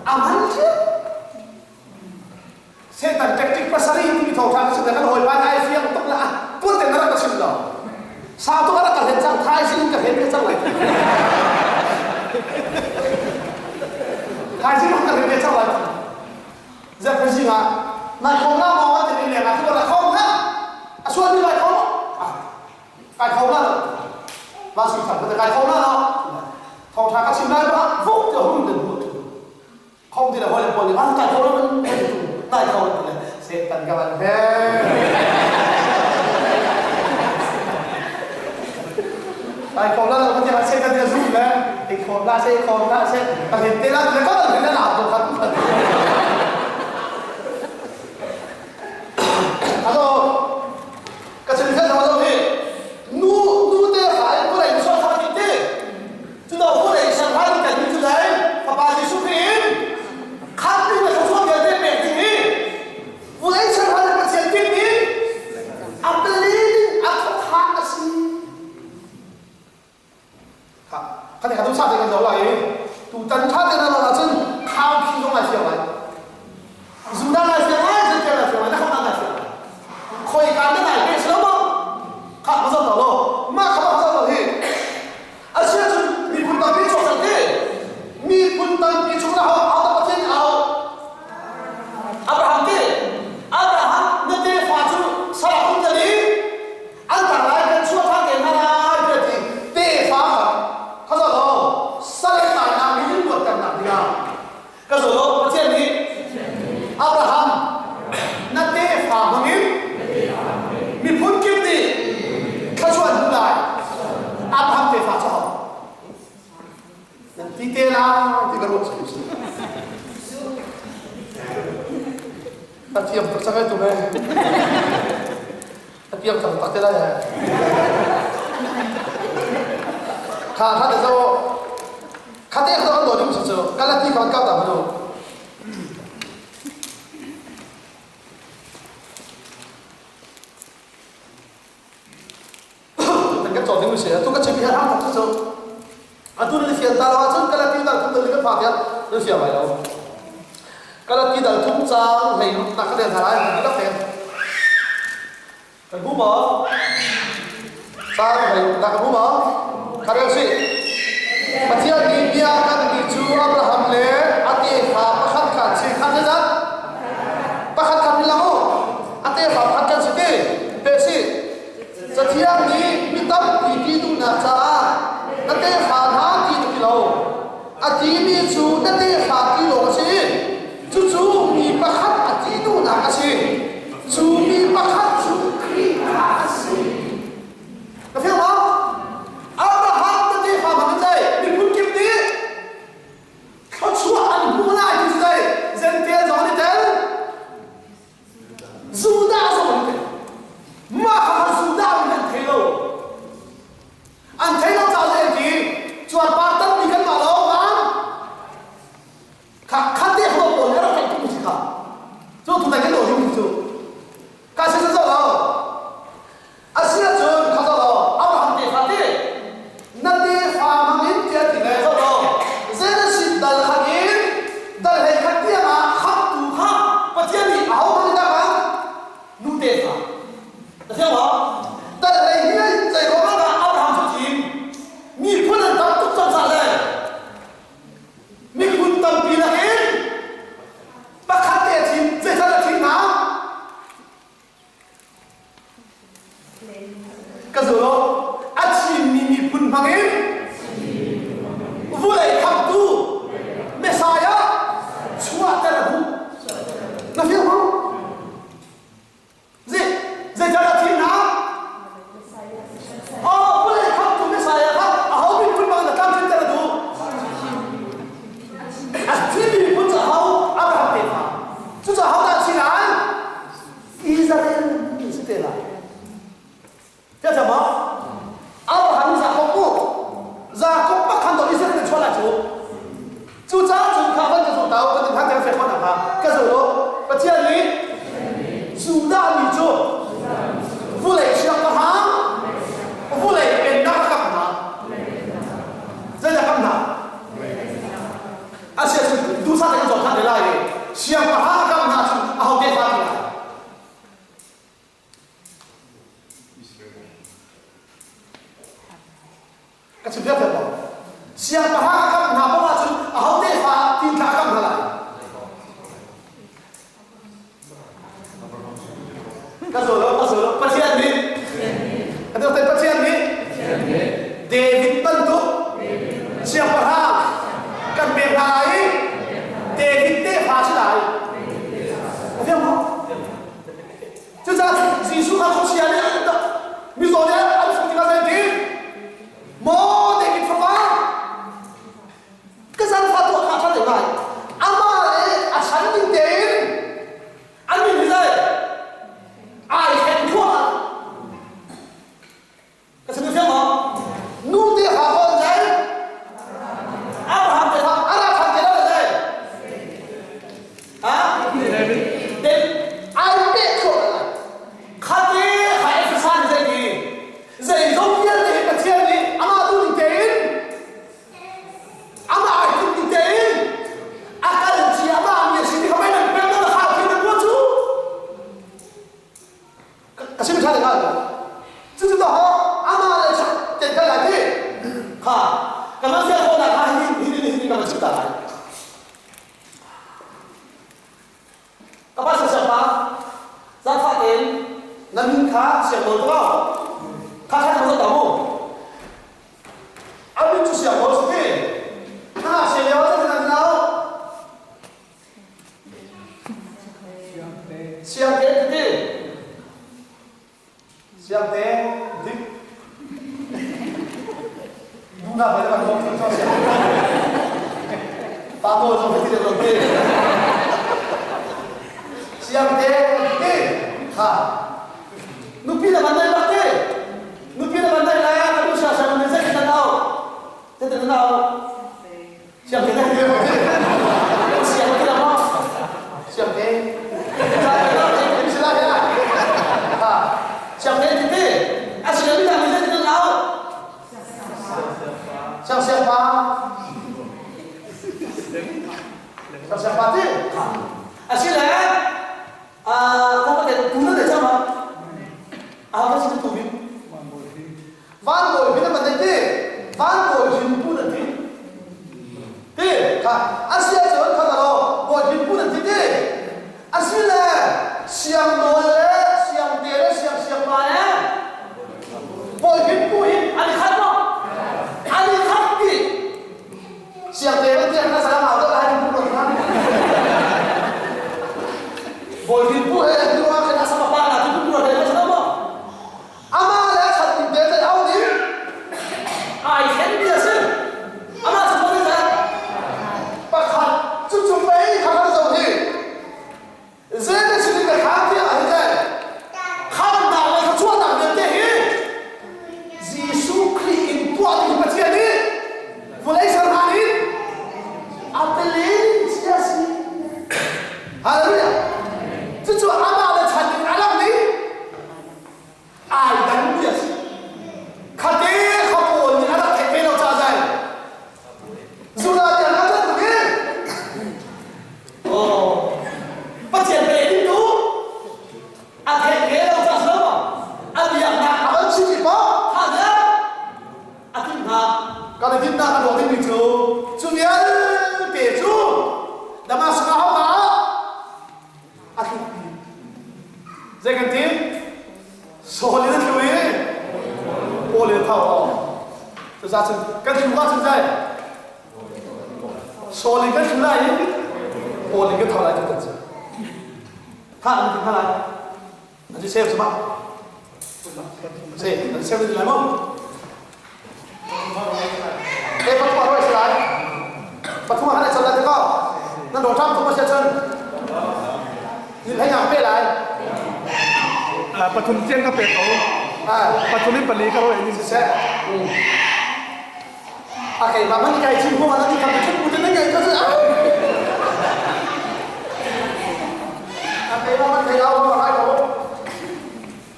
A man ṭhiam. Satan tactic pasarih timi thawngṭha ka chim kan hawipa nih ai fiang tuk la tuan te na rak ka chim lo. Sau tuk a rak ka hlen cang thaizing ka hlen ve cang lai. Thaizing ka hlen ve cang lai. Zerhpi zing ah nai khom la maw an ti leng ah khi la khom ha. A sual mi lai khom. Kai khom la lo. Ma sui thang ka kai khom la lo. Thawngṭha ka chim lai ba vuk te hum den hu. Khom ti le hawi le pawl nih an kai kho lo nai kho lo le Satan ka van he. Ai khom la lo ka ti Satan ti zum le i khom la se khom la se ka hin te la le ka van hin la to khat. Ado ka chim khan lo hi nu nu te fa in pulei so fa ti te cu do pulei sang hai kan ni cu dai fapa Jesuh Khrih in khat ding le thluachuah vialte pek ding hi vulei sang hai Pathian tin ni a believing a thawkha a si kha kha te kha tu sa te kan zo lai i tutan tha te na lo ahcun khau khi zong ai fiang lai Judah lai fiang lai Zetial lai fiang lai na kham lai fiang lai khoi kan na nai pe si lo maw kha ma zo lo ma kha ma zo lo hi asia cun miphun tampi chuak cang ti miphun tampi chung na ho au Pathian au Abraham ti Abraham na tefa cu sarak um tali an tang lai kan chuah ṭhan te hna lai tiah ti tefa kha kha zo lo sal tainak in luatternak dingah ka zo lo Pathian nih Abraham na tefa hmangin miphun kip nih thluachuah an hmu lai Abraham tefa cu ho nan ti te la ti ka ruah si a thiam tuk cang ai tu he A piang cang tak te lai he. Kha kha te zo kha te kha do ding cu kalati kan kau ta manu. Kan kan cawn ding si atu ka chim hi ham tak cu atu ni fian ta lo ahcun kalati dal thum dal kan fa tiah nan fiang lai lo. Kalati dal thum cang hlei na ka den hna lai ni lak ten. Kan hmu maw? Cang hlei na ka hmu maw? Kha rel si. Pathian nih bia kan mi cu Abraham le a tefa pakhat kha si kha zeizat? Pakhat kha bilang u. A tefa pakhat kan si ti. Pe si. Cathiang nih mi tampi ti duhnak caah na tefa hna ti na ti lo. A timi cu na tefa ti lawng a si. Cucu mi pakhat a ti duhnak a si. Cu mi pakhat cu Khrih kha a si. Ka fiang maw? Abraham na tefa hmang in zei? Miphun kip. Siangpahrang a kamh hna paoh ahcun aho tefa ti tla a kamh hna lai? Ka zo lo, ka zo lo. Pathian nih Atu te Pathian nih David bantuk siangpahrang kan pek hna lai i David tefa si lai. A fiang maw? Cucaah Jesuh kha khuachia nih an mizaw nih an fuh tikah zei ti? Maw David fapa ka zaangfah tuah kha ṭha deuh lai. Amah le a chan ning tein an min hi zei? Ai hren thuah. Ka chim fiang maw? Nu te ha hawn zei? Abraham te ha a ra ṭhan te lo zei? Ha? David ai peh thuah lai. Khate kha Efesan zei ti? Zeizong vialte hi Pathian nih amah duhning tein amah ai timhning tein a kal cia amah mi a si ti kha mei nan pek nan khau khi nan ruah cu ka sim ṭha hnga cucu to ho amah le ten kal lai ti kha ka man fial khawhnak kha hi hi hi hi kan chim ta lai Ka pa siangpa, zaangfah tein na min kha siang nawl ko. Kha kha na zo mu. A min cu siang nawl si ti. Na siang lio ah nan nau. Siang te ti. Siangte dik duhnak he kan bawm cu siang pa pawl zong hi ti lo te siangte ti kha nupi le van dai bak te nupi le van dai lai ah kan usa sang ne zai kan au te te nau Siang te Siang te ma Siang te Siang te ti a siang mi dang mi te nau Siang siang pa Siang siang pa ti a si le a ko ka te tu na te chama a ka si tu bi Van bawi hin a ti van bawi hin pu nan ti ti kha a si ahcun kha lo bawi hin pu nan ti ti a si le siang nawl le siang te le siang siang pa le bawi hin pu hin an i khat maw an i khat ti siang te le tiang na salam au lai pu lo na bawi hin pu he an tu ah khin a sama pa na ti pu lo le na maw Amah le a that ning te zei au ding ai thlen mi a si. Amah cu mo dah pakhat cucu pei kha kan zoh hi zei na sin in ka khaan tiah hi teh khamnak le thluachuahnak vialte hi Jesuh Khrih in tuah ding Pathian nih vawlei ser hlan in a pelin cia si. Hallelujah. Cucu amah le chan in a lang ding ai dang ti a si khate kha pawl nih a rak theih ve lo ca zai zula tiang a rat tuk i oh Pathian pe ding tu a theih ve lo ca si lo a biaknak a van chim i maw tha a timh hna kan i dinnak a ruah dingmi cu cu vialte cu Damascus ah a tlukpi. Zei kan ti? Saul in a tlu i Paul in a tho. Cucaah cun kan tlu ahcun zei? Saul in kan tlu lai i Paul in kan tho lai tu kan si. Tha an ti hna lai. An si save sama. Si, an save lai maw? E pathum roi si lai. Pathum han chon lai te ko. Nan ro ṭam tum a sia cun. Ni hlei nak pe lai. Pathum tiang ka pe ko. Pathum in pali ka roi ni. Siseh. A kei ma man kai chin ko ma ni kham chun bu te ngai ka ah. A kei ma man thei au ma hai ko.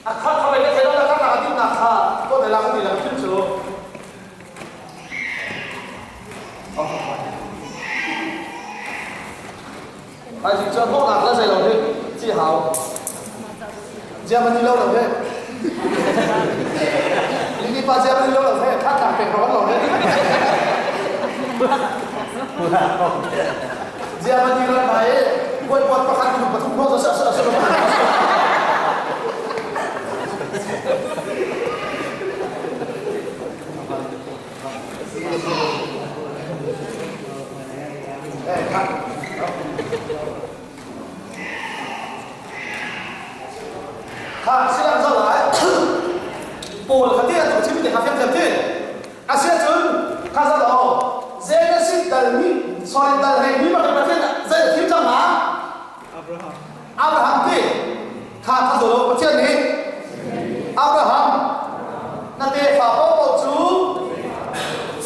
A kha kha wei thei lo la ka la din na kha ko ne la ni la phim chu. Ai jing chuan bok nak la zei lo hi chi hau. Germany lo lo he. Lini pa Germany lo lo he kha tak pe ko lo he. Germany ram hna i kuat pakhat minung pathum hlawt a si a si Kha silam zo lai Paul kha ti a tu chim te kha fiam thiam ti Asiahcun kha za lo Genesis dal mi sorry dal hei mi bak Pathian zei a thim cang ma Abraham Abraham ti kha kha zo lo Pathian nih Abraham na tefa paohpaoh cu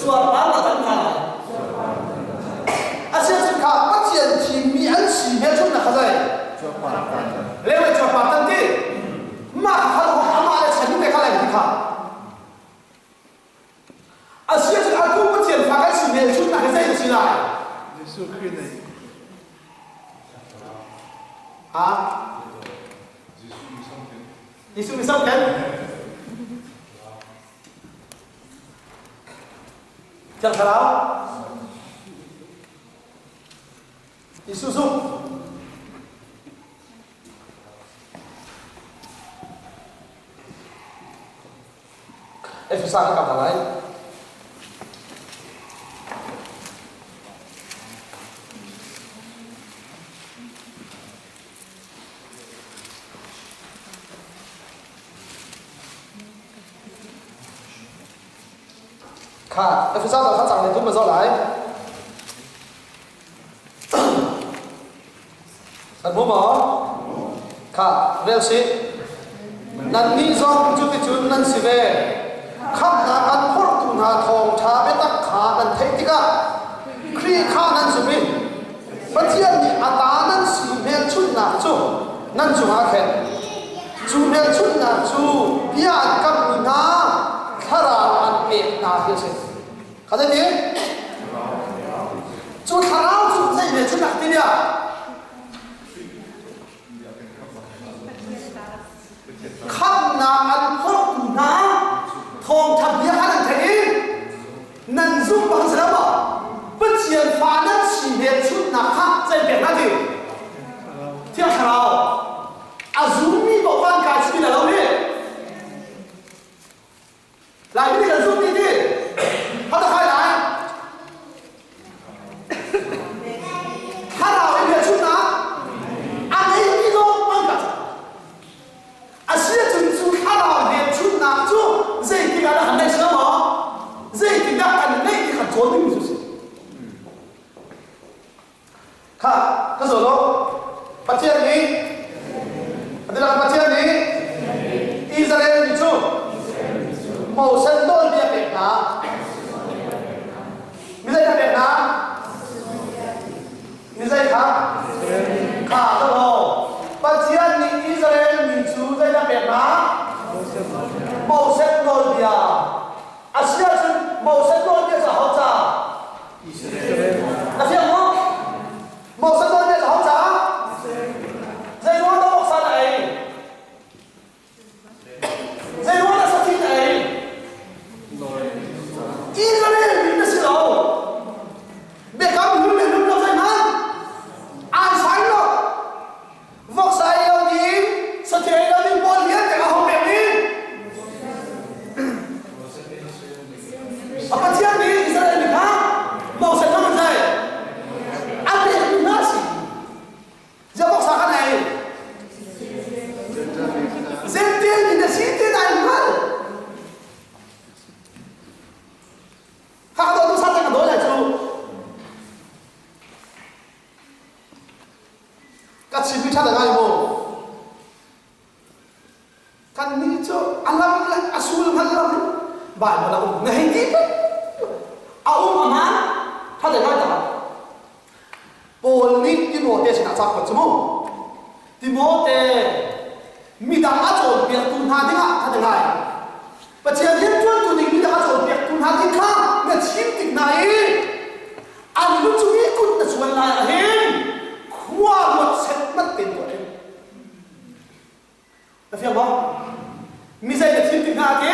cuarpar na kan hna lai. Asiahcun kha Pathian thimmi an si hmelchunhnak kha zei? Leng le cuarpar tan ti. Mah kha amah le chan te kha lai ti kha. Asiahcun atu Pathian fa kan si hmelchunhnak hi zei na si lai? Jesuh Khrih nih Ha? Jesuh nih somkhen. Thiang Thlarau. Jesuh zumh. Efesa ka kam lai. Kha, Efesa dal kha cang le tum ma zo lai. Kan hmu maw? Kha, rel sih. Nannih zong cuticun nan si ve. Khamhnak an phorhtu hna thawngṭha biatak kha nan theih tikah Khrih kha nan zumh i Pathian nih a ta nan si hmelchunhnak cu nan cungah a khenh. Cu hmelchunhnak cu bia an kamhmi hna thlarau an pek hna hi a si. Kha zei Cu thlarau cu zei hmelchunhnak ti bia? Khamhnak an phorhtu hna thawngṭha bia kha nan theih i nan zumh bang si lo maw? Pathian fa nan si hmelchunhnak kha zei pek hna ti? Thiang Thlarau a zummi paoh van kai si ti lo hi. Laimi nih kan zumh ti ti. Hata khai lai. Thlarau in hmelchunhnak a ngeimi zong an ka A si ahcun cu thlarau hmelchunhnak cu zeitik ah dah kan neih si lo maw? Zeitik dah kan neih ti kha cawn dingmi cu si. Kha ka zaw lo. Pathian nih Adilang Pathian nih Israel mi cu Moses nawlbia pek hna. Mi zei pek hna? Mi zei kha? Kha ka lo. Pathian nih Israel mi cu zeidah pek hna? Moses nawlbia. A si ahcun Moses nawlbia cu aho ca? Na fiang maw? Moses nawlbia cu aho ca? Zei ruang dah voksa na ei? Zei ruang dah sathi na ei? Israel mi na si lo. Biakam hlun le hlun lo zeihmanh ai sai lo. Voksa ei lo ding, sathi ei lo ding pawl vialte a ho pek ding. A Pathian nih Israel mi kha Moses hmang in zei? A pek mi hna si. Ziah voksa kan ei? Zentel mi na si ti dai hngal. Kha ka tu sa ka do lai cu. Ka chim mi ṭha ngai mu. Kan nih cu a lam le a sul hngal lo in Bible a um na hei ti a um a hmaan ṭha ngai ta. Paul nih Timote sinah ca kuat cu mu. Timote midang a cawnpiaktu hna dingah kha na ngai. Pathian rianṭuantu ding midang a cawnpiaktu hna ding kha na chim tik hna i an lu cung i kut na chuan lai ah hin khua ruat setmat tein tuah ding. Na fiang maw? Mi zei na thim tik hna ah ti?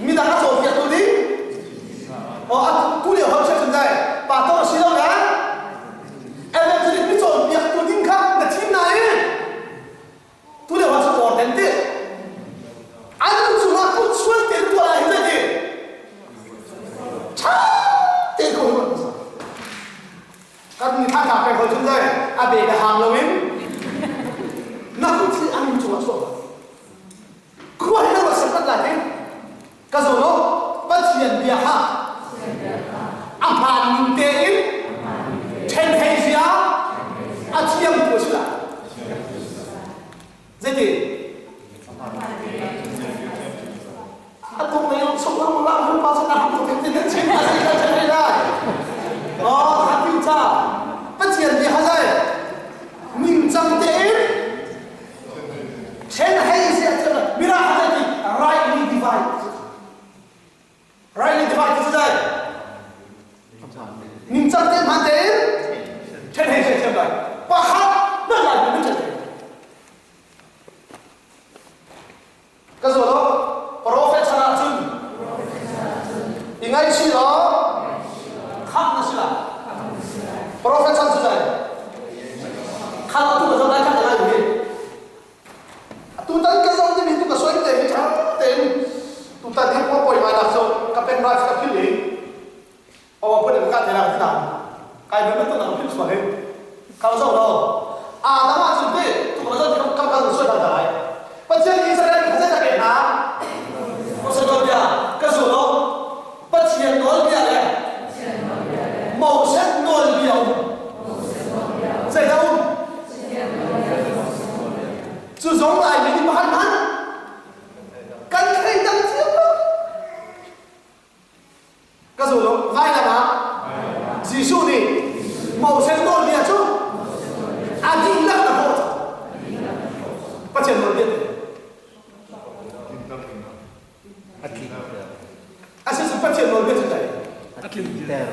Midang a cawnpiaktu ding? Oh, tu lio tlak peng ko cun dai a be ka hang loin na kut hi an cungah chuak khua hi na rak sak lai tin ka zo lo Pathian bia kha a hmaan ning tein ṭhen hei zia a thiam tu a si lai zeiti a tuk lei chung lang lang hu pa sana ham tuk tin chin a si ka chen lai oh happy cha Pathian bia ha zai ningcang tein ṭhen hei zia mira ha ti rightly divide rightly divide ti zai ningcang tein hman tein ṭhen hei zia thiam lai pakhat nan lai nan ṭhen Ka zaw lo. Profet chan ahcun i ngaihchih law khamh na si lai. Profet chan cu zei? Khan atu ka zoh lai khan lai hi. Tutan ka zoh timi tu ka soi te hi ṭha tein tutan hi poi poi ngai nak cu ka pen drive ka phil i PowerPoint in ka te nak ti kai ben tu nak phil sual hi. Ka zoh lo. Adam ah cun ti tu ka zoh ti kam kam soi ta lai. Pathian Israel mi zei dah pek hna? Moses nawlbia ka zul lo. Pathian nawlbia le Moses nawlbia um. Zeidah um? Cu zong lai mi nih pakhat hmanh kan thleidang thiam lo. Ka zul lo. Vailam ah Jesuh nih Moses nawlbia cu a dihlak a hrawh cang. Pathian nawlbia te. A si Pathian nawlbia cu dai. A tlinter.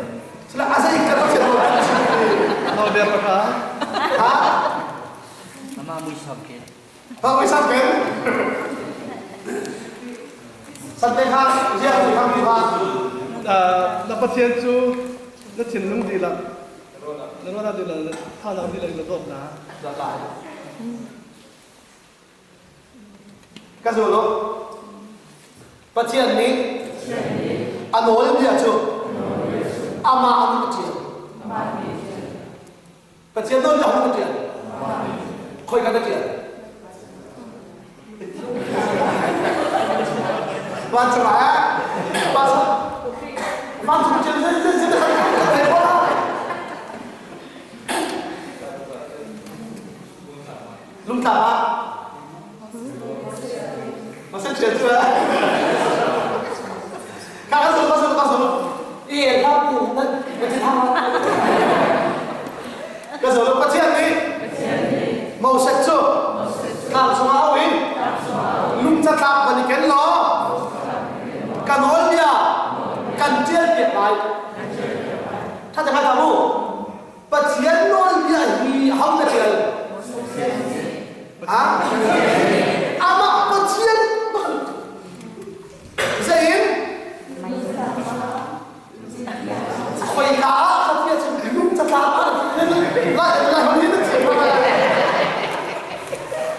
Sila a zei ka Pathian nawlbia cu. Nawlbia pahra. Ha? Amah muisam ken. Amah muisam ken. Sante kha ziang ti khang kha. Na Pathian cu na thinlung dihlak, na ruahnak dihlak, na thazaang dihlak na dawt na. Ka zul u. Pathian nih a nawlbia cu amah nih a ṭial. Pathian nawlbia hu a ṭial. Khoi ka na ṭial? Vancung ah vancung vancung ṭial zin zin zin Lungtlap ah Masa ṭial cu Ka ka zul ka zul ka zul I ka pu na na ti thang Ka zul Pathian nih Moses cu tlang chungah au in lung catlap van i ken law ka nawlbia kan ṭial piak lai. Tha te kha mu. Pathian nawlbia hi ho na ṭial? Ha? Amah Pathian Zein? Khoika ah Pathian cu lung catlap ah lai lai hon hin chim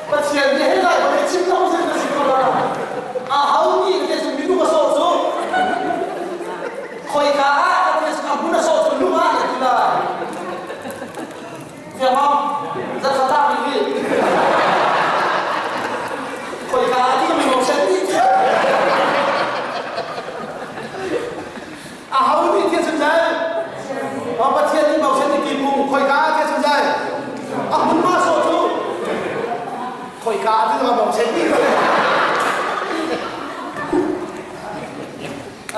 Pathian nih hei lai hon chim lo sin na si ko la. A ho nih te cu minung a sawh cu Khoika ah Pathian cu a hmun a sawh cu lung ah a ti lai. Fiang Zakhat mi hi. Khoika ah ti mi sen ni A ho nih thil sun zai? Pa Pathian nih mo sen ni ti pung khoika ah thil sun zai? A hmun ma sawh cu khoika ah ti mo sen ni.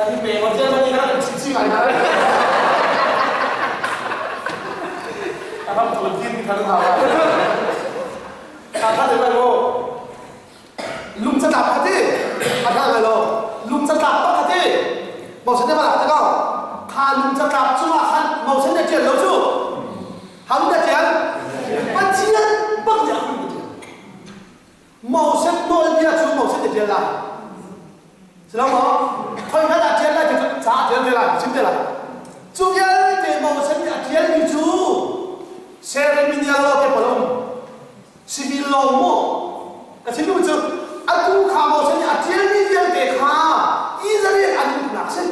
Ani pe mo chen ni na chi chi ngai na. Abang tu tin khan ha. Kha kha le lai mo. Lung catlap kha ti. A tha lai lo. Lung catlap pa kha ti. Mo sen ma ta ko. Kha lung catlap chungah khan mo sen ne tial lo chu. Ham na tial. Pathian bak ya hun tial. Moses nawlbia cu Moses nih ṭial lai. Si lo maw? Khoikhat ah ṭial lai ti cu ca a ṭial te lai, chim te lai. Cu vialte Moses nih a ṭialmi cu ceremonial law te pawl a um. Civil law mu. Ka chim duhmi cu atu kha Moses nih a ṭialmi vialte kha Israel an umnak si.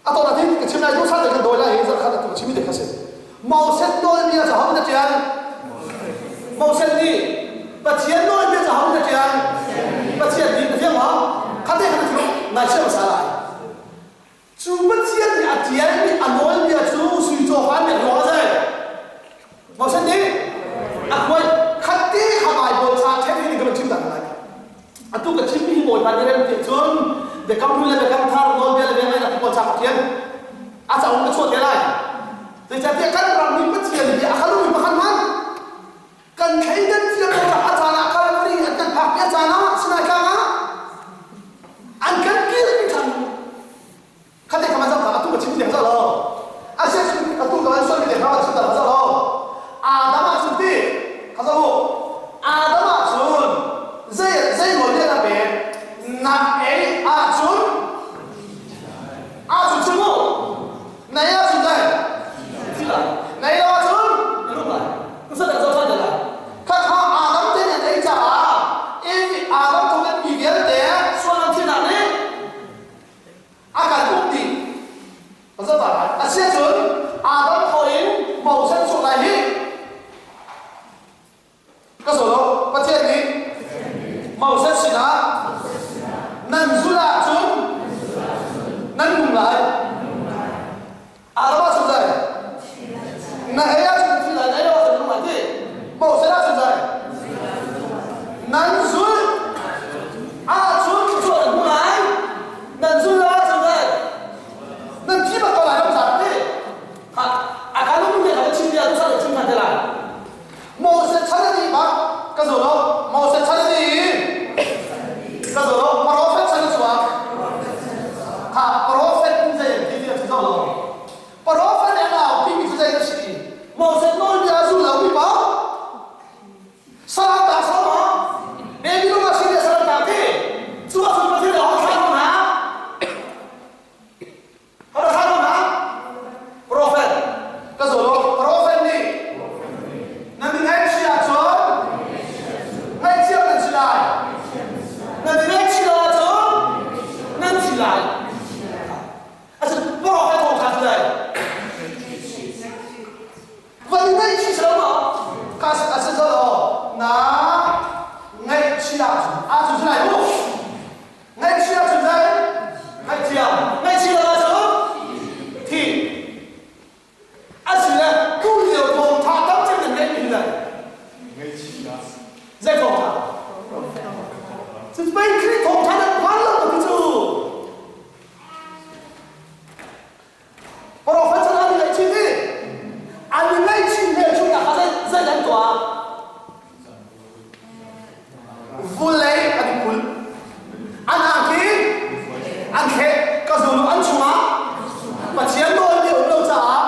A tawh na tin ka chim lai tu sa te kan dawi lai hi zarkhat atu chimi te kha si. Moses nawlbia cu aho nih a ṭial? Moses nih Pathian nawlbia cu aho nih a ṭial? Pathian nih na fiang maw? Khate kha na thiam nai chiah hmasa lai. Cu Pathian nih a ṭialmi a nawlbia cu sui cawfa nih a ruang a zei? Moses nih a khuai khatte kha Baibal ca ṭhen hi ka van chim ta lai. Atu ka chimmi hi Bawipa nih rem ti cun biakam hlun le biakam thar nawlbia le biangai nak pawl ca ka ṭial. A cauk ka chuah te lai. Zeicahtiah kan ram nih Pathian bia a hal mi pakhat hmanh kan thleidan thiam lo a caan ah Calvary an kan phakpi a caan ah Sinai tlang ah an kan kirpi ṭhan. Khate kha man zoh atu ka chim tiang zoh lo. Asia cun atu ka van sualmi tiang kha van chim zoh lo. Adam ah cun ti kha zoh u. Adam ah cun zei zei nawl nih a pek? Na ei ahcun ahcun chim u. Na ei ahcun zei? Thi lai. Na ei lo ahcun na nung lai. Kusat zoh ṭhan te lai. Khakha Adam te nih an ei caah Adam thawngin mi vialte sual an thinak nih a kan uk dih. Asiahcun Adam thaw in Moses chuah lai hi ka zaw lo. Pathian nih Moses sinah nan zulh ahcun nan nung lai. Adam ahcun zei? Na hei ahcun na thi lai, na ei lo ahcun na nung lai ti. Moses ahcun zei? Nan zulh ahcun thluachuah nan hmu lai. Nan zulh lo ahcun zei? Nan thi bak ko lai lo zat ti. Ha, a ka lung ne ka chim bia tu sa chim than te lai. Moses chan a nih bak ka zo lo. Moses chan a nih ka zo lo. Prophet chan a chuak. Ha, prophet in zei an ti ti a zo lo. Prophet an au timi cu zei a si? Moses nawlbia a zul lo mi pa salam ta sa ma Babylon ah si salam ta ti. Cu ah cun Pathian a thlah hna. Hara thlah hna. Prophet ka zo lo. Prophet nih nan i ngaihchih ahcun ngaihchia nan si lai. Nan i ngaihchih lo ahcun nan thi lai. Asin prophet thawng kha cu dai. Van i ngaihchih si lo maw? Ka a si zo lo. Na ngaihchih ahcun ahcun si lai mu. Ngaihchih ahcun dai. Ngaihchia. Ngaihchih lo ahcun thi. Asile tu lio thawngtha tam cem nan ngeih mi hi dai. Ngaihchihnak. Zei thawngtha? Cu pei Khrih thawngtha nan phan lo ti cu. Profet chan an i ngaihchih i an i ngaihchih hmelchunhnak kha zei zei an tuah? Vulei an i pul. An angki an thleh ka zul an chungah Pathian nawl nih um lo caah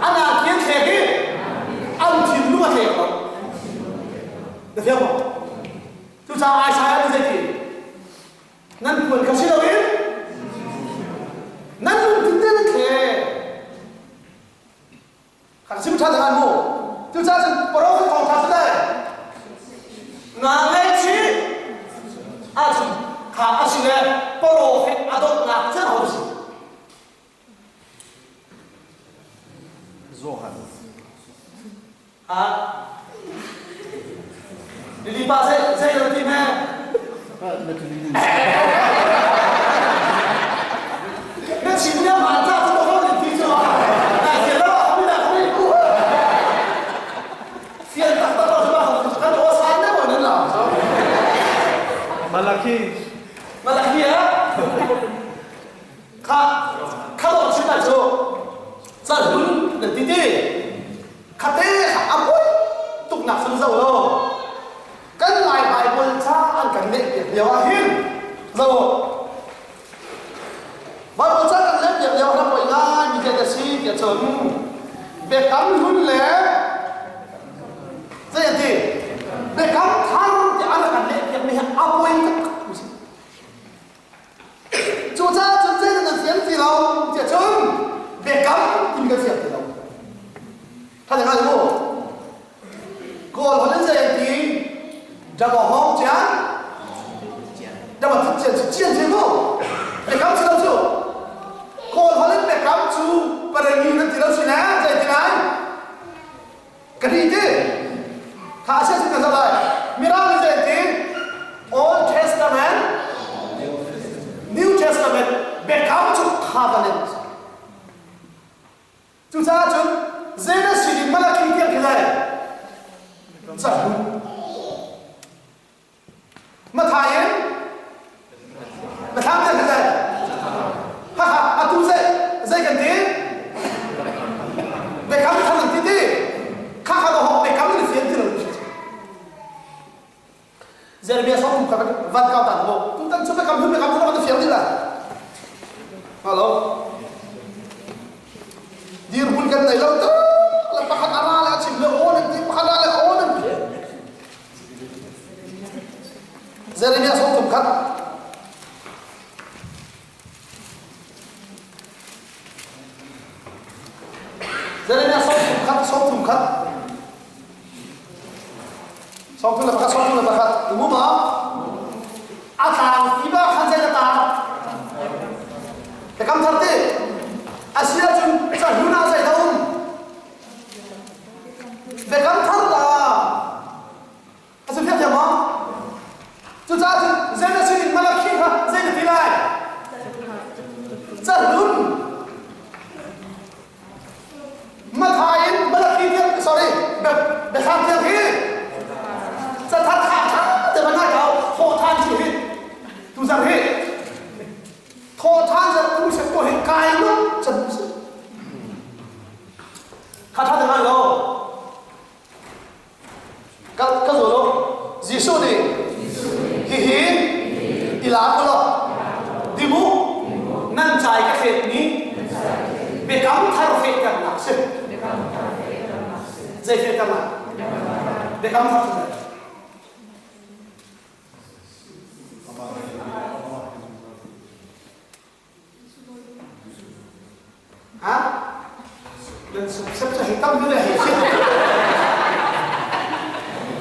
an angki an thlek i an thinlung a thlek lo. Na fiang maw? Cucaah Isaiah nih zeiti? Nan puan kha si loin nan lungthin te nan thlek. Kan sim ṭhan hnga mu. Cucaah cun profet thawng ṭha cu dai. Nga ngaihchih ahcun kha a si le profet a donghnak cu ho si. Johan. Ha? Lili pa zei zei lo ti me? Na chim nia ma ta cu ho ni ti cu na fian lo mi na mi ku fian tak tak lo ma kan o san ne mo nan la Malaki. Malaki ha kha kha lo chim na chu cha hun nan ti ti Khate a poi tuk nak sun zo lo. Kan Lai Bible ca an kan leh piak lio ah hin zo Bible ca kan leh piak lio ah poi ngai mi te si tiah cun biakam hlun le zei an ti biakam thar ti an kan leh piak mi hi a poi tak Cucaah cun zeidah nan fiang ti lo tiah cun biakam timi kan fiang ti lo. Tha te ngai mu. Kawl holh in zei an ti? Dama hong cian? Dama thit cian cu cian si mu. Biakam si lo cu. Kawl holh in biakam cu parengi nan ti lo si ne zei ti? Ka ri ti. Tha a sia ka zoh lai. Mirang nih zei ti? Old Testament, New Testament biakam cu covenant. Cucaah cun zei na si ding Malakhi tiang khi lai. Cahlun. Mathai in Mathlam tiang khi lai. Ha ha atu zei zei kan ti? Biakam thar an ti ti. Kha kha hok biakam in fian ti lo. Jeremiah song kha van kau tan mo. Tutan chu biakam hun biakam thar kan fiang ti la. Halo. Dirhmun kan nei lo tak le pakhat a ra le a chim le aw nan ti pakhat ra le aw nan ti. Jeremiah song thum khat. Jeremiah song thum khat song thum khat. Song thum le pakhat song thum le pakhat. Umu ma? A tlang ti ba khan zei na ta? Ka kam thar ti. Asia cun cahlun ah zei dah um? Biakam thar ta. A si thiamthiam maw? Cucaah cun zei na sinin Malakhi kha zei na ti lai? Cahlun. Mathai in Malakhi tiang sorry biathlam tiang hi cathar kha tha te van ngai ko thawh than si hi tuzar hi thawh than zat tu set ko hi kai lo chan si kha tha te ngai lo Ka ka zul u. Jesuh nih hihi i lak u law dim u nan cai ka hretmi biakam thar fehternak si. Zei fehternak? Biakam thar si. Ha? Nan sep cu hei tam le hei si.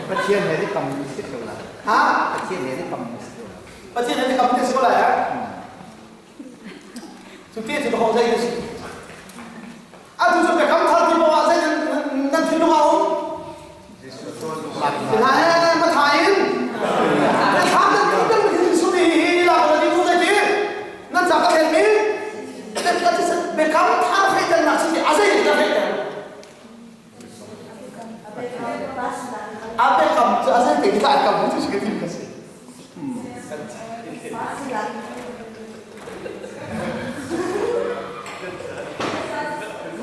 Pathian he ni kam si ko la. Ha? Pathian he ni kam si ko la. Pathian he ni kam si ko la ya. Cu te cu ho zai si. Atu cu biakam thar ti mo ah zai nan thinlung a um. Na mathain na thlam nan tu kan hin sumi hi la ko ni mu ti nan cha ka thlen mi biakam thar fehter nak si azai ka fehter a biakam cu azai te ki kam mu ti si ka tim ka si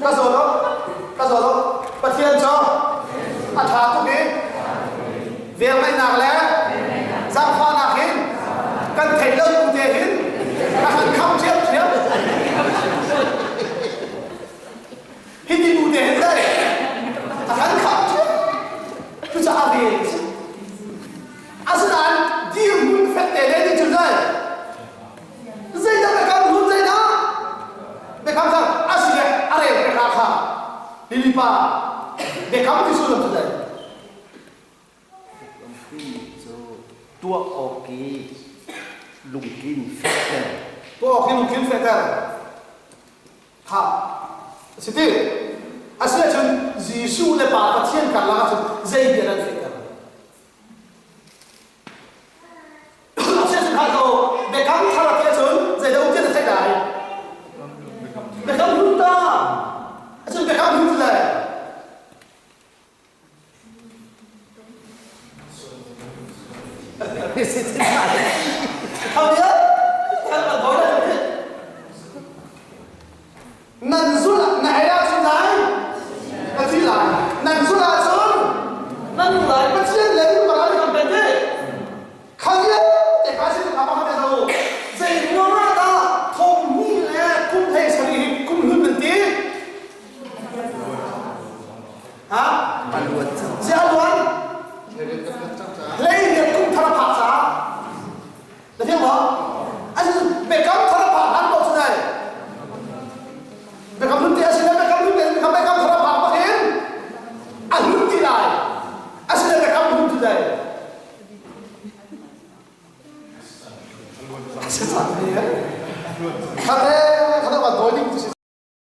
Ka zaw lo, ka zaw lo. Pathian cu a ṭha tuk i velngeihnak le zaangfahnak hin kan theih lo bu te hin a kan khamh ṭhiamṭhiam. Hi ti bu te hin dai a kan khamh ṭhiam. Cucaah vel a si. Asinain dirhmun fek te le nih cun dai zeidah biakam hun zeidah biakam thar a si le a rel pek kha lili pa biakam ti sullam cu dai cu tuah awk i lungthin fehter tuah awk i lungthin fehter kha a si ti asiahcun Jesuh le Pa Pathian karlak ahcun zei bia nan fehter Asiahcun ko biakam thar a ti ahcun zeidah um ti na theih lai? Biakam hlun ta. Acun biakam hlun cu le Nan zulh na ei ahcun lai na thi lai nan zulh ahcun nan lai Pathian le minung an kan pek i kha vialte kha sin kha pakhat zo zei ruang ah dah thong ni le kum hlei sarih hi kum hlun nan ti ha zia luan hlei riat kum thar a phak caah Na thiang maw? Asi biakam thar a phak han ko cu dai. Biakam hlun ti a si le biakam hlun te kha biakam thar a phak bak in a hlun ti lai. A si le biakam hlun tu dai. A si cang ni. Kha te.